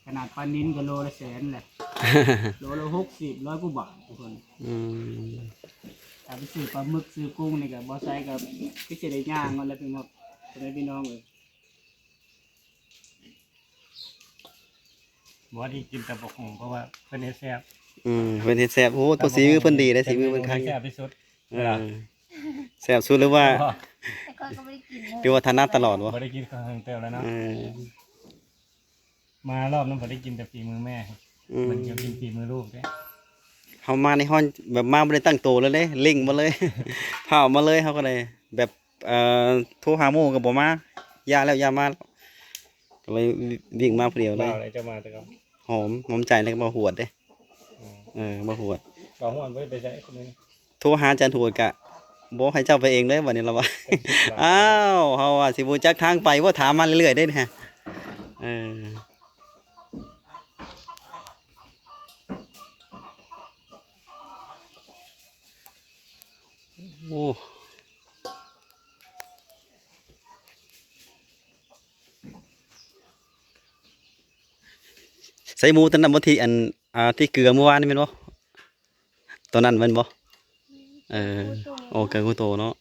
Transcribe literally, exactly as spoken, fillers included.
ขนาดปลานิลก็โลละแสนแหละ โลละหกสิบ ร้อยกว่าบาททุกคน อืม ถ้าไปซื้อปลาหมึกซื้อกุ้งนี่ก็บ่ใส่ก็คือสิได้ย่างมันแล้วพี่น้อง พ่อแม่พี่น้องเอ้ย บ่ได้กินแต่บักหุ่งเพราะว่าเพิ่นเฮ็ดแซ่บ อืมเพิ่นเฮ็ดแซ่บโอ้ตัวสีมือเพิ่นดีได้สีมือเพิ่นคัก แซ่บที่สุด เออแซ่บสุดหรือว่า แต่ก่อนก็ไม่ได้กินเลย หรือว่าถนัดตลอดบ่ บ่ได้กินข้าวเฮิงเติมแล้วเนาะ เออ มารอบนั้นบ่ได้กินแต่ฝีมือแม่ อืม มันจะกินฝีมือลูกเด้ เฮามาในห้องแบบมาบ่ได้ตั้งโตเลยเด้เร่งมาเลย พาออกมาเลยเฮาก็เลยแบบเอ่อโทรหาหมู่ก็บ่มาย่าแล้วย่ามาแล้วก็เลยวิ่งมาผู้เดียวเลย บ่าวเลยจะมาแต่ก็ หอมหอมใจแล้วก็บ่หวดเด้ อืม เออบ่หวด บ่าวหวดบ่ได้ไปใส่คนนึง โทรหาอาจารย์หวดกะบอกให้เจ้าไปเองเลยวันนี้ละว่า อ้าวเฮาว่าสิบ่จักทางไปว่าถามมาเรื่อยๆได้นะเออโอ้ใส่หมูตัวนั้นบ่ที่อันอ่าที่เกลือเมื่อวานนี่แม่นบ่ตัวนั้นแม่นบ่เออโอ้เกลือกูโตเนาะ